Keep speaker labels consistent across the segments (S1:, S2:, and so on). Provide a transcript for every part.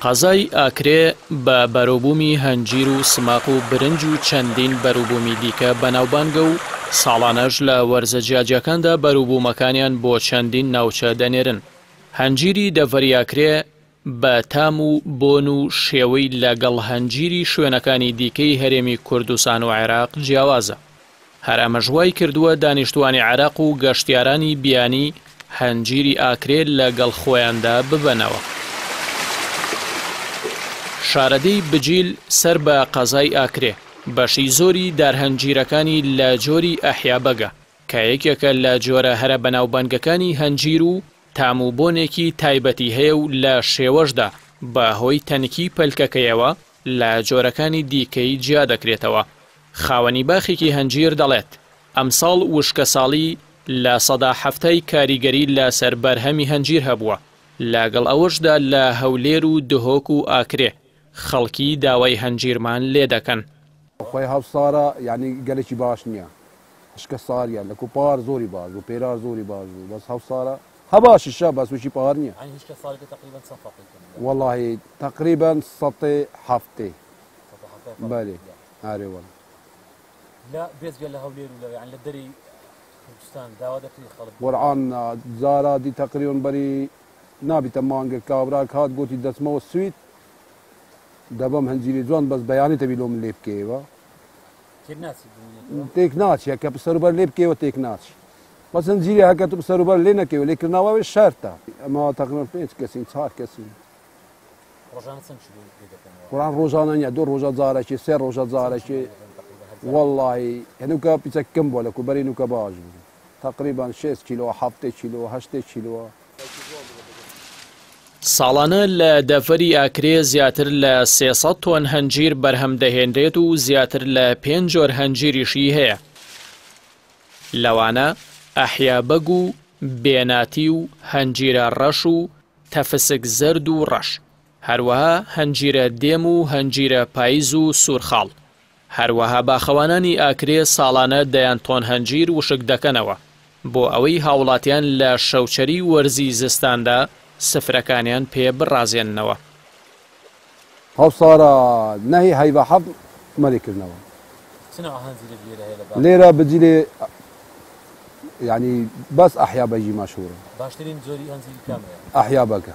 S1: قەزای ئاکرێ بە بەروبوومی هەنجیر و سماق و برنج و چەندین بەروبوومی دیکە بەناوبانگە و ساڵانەش لە وەرزە جیاجیاکاندا بەروبوومەکانیان بۆ چەندین ناوچە دەنێرن. هەنجیری دەڤەری ئاکرێ بە تام و بۆن و شێوەی لەگەڵ هەنجیری شوێنەکانی دیکەی هەرێمی کوردستان و عێراق جیاوازە. هەر ئەمەش وای کردووە دانیشتووانی عێراق و گەشتیارانی بیانی هەنجیری ئاکرێ لەگەڵ خۆیاندا ببەنەوە. شارەدێی بجیل سەر بە قەزای ئاکرێ، بەشی زۆری دارهەنجیرەکانی لە جۆری ئەحیا بەگە، کە یەکێکە لە جۆرە هەرە بەناوبانگەکانی هەنجیر و تام و بۆنێکی تایبەتی هەیە و لە شێوەشدا بە هۆی تەنکی پەلکەکەیەوە لە جۆرەکانی دیکەی جیا دەکرێتەوە. خاوەنی باخێکی هەنجیر دەڵێت، ئەمساڵ وشکەساڵی 70% ی کاریگەری لەسەر بەرهەمی هەنجیر هەبووە، لەگەڵ ئەوەشدا لە هەولێر و دهۆک و ئاکرێ خەڵکی داوای هەنجیرمان لێدەکەن.
S2: خۆی هەوسارە یانی گەلێکی باش نییە هشکە ساریە لەکو پار زۆری باش بوو پێرار زۆری باش بوو بەس هەوسارە هە باشیشە بەس وچی پار نییە.
S3: یانی هشکە ساڵێکە تەقریبەن چەند فەرقی کەم لە.
S2: وەڵاهی تەقریبەن سەتێ حەفتێ.
S3: سەتێ حەفتای فەرقی
S2: بەلێ
S3: کردیە.
S2: ئەرێ وەڵا.
S3: لە بێجگە لە هەولێر و لە یانی لە دەرێی کوردستان داوا دەکری خەڵک.
S2: قورعان جارا دی تەقریبەن بەری نابیتە مانگێک کابراک هات گۆتی دەچمەوە سوید دەبەم هەنجیری جوان بەس بەیانی تەبی لۆ من لێ بکەیەوە.
S3: تێک ناچی بمینێتەوە؟
S2: تێک ناچی هەکە سەروبەر لێ بکەیەوە تێک ناچی بەس هەنجیری هەکە تو سەروبەر لێ نەکەیەوە لێکردنەوە شەرتە. ئەمە تەقریبەن پێنج کەسین چار کەسین.
S3: ڕۆژانە چەند کیلۆ لێ دەکەنەوە؟
S2: قورئان ڕۆژانە نیە دوو ڕۆژە جارەکی سێ ڕۆژە جارەکی وەڵڵاهی هەنووکە پیچەک کەم بووە لە کوبەری نووکە باش بوو تەقریبەن شێست کیلۆ حەفتێ کیلۆ هەشتێ کیلۆ.
S1: ساڵانە لە دەڤەری ئاکرێ زیاتر لە 300 تۆن هەنجیر بەرهەم دەهێنرێت و زیاتر لە پێنج جۆر هەنجیریشی هەیە لەوانە ئەحیا بەگ و بێناتی و هەنجیرە ڕەش و تەفسک زەرد و ڕەش هەروەها هەنجیرە دێم و هەنجیرە پایز و سوورخاڵ هەروەها باخەوانانی ئاکرێ ساڵانە دەیان تۆن هەنجیر وشک دەکەنەوە بۆ ئەوەی هاوڵاتیان لە شەوچەری وەرزی زستاندا سفرەکانیان پێ بڕازێننەوە.
S2: هەوسارە نەهی هەیڤە حەڤ مەری کردنەوە.
S3: چ نەوع هەنجیرێک لێرە هەیە لە باخ؟
S2: لێرە بجیلێ یانی بەس ئەحیا بەگی مەشهورە.
S3: باشترین جۆری هەنجیری کامەیە؟
S2: ئەحیا بەگە.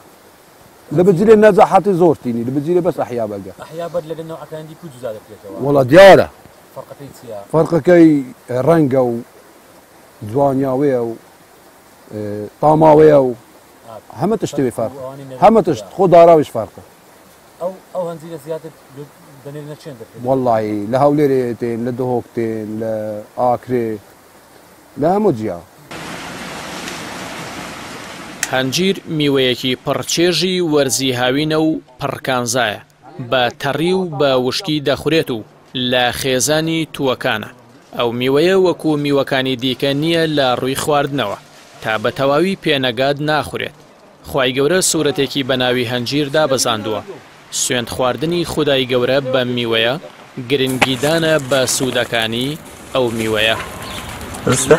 S2: لە بجیلێ نەجاحەتی زۆر تینی لە بجیلێ بەس ئەحیا بەگە.
S3: ئەحیا بەگ لەگەل نەوعەکانی دی کو جودا دەکرێتەوە؟
S2: وەڵا دیارە.
S3: فەرقەکەی چیە؟
S2: فەرقەکەی ڕەنگە و جوانیاوەیە و تاماوەیە و هەمە تشتێ فەرق هەمە تشت خۆ داراویش فەرقە.
S3: ئەو ئەو هەنجیرە زیاتر دەنێرنە چێن دەکرێت؟
S2: وەڵڵاهی لە هەولێرێ تێن لە دهۆک تێن لە ئاکرێ لە هەموو جیا.
S1: هەنجیر میوەیەکی پڕ چێژی وەرزی هاوینە و پڕ کانزایە، بە تەڕی و بە وشکی دەخورێت و لە خێزانی تووەکانە، ئەو میوەیە وەکو میوەکانی دیکە نییە لە ڕووی خواردنەوە، تا بە تەواوی پێنەگات ناخورێت، خوای گەورە سورەتێکی بە ناوی هەنجیر دابەزاندووە، سوێند خواردنی خودای گەورە بەم میوەیە گرنگیدانە بە سوودەکانی ئەو میوەیە.
S4: دروستە؟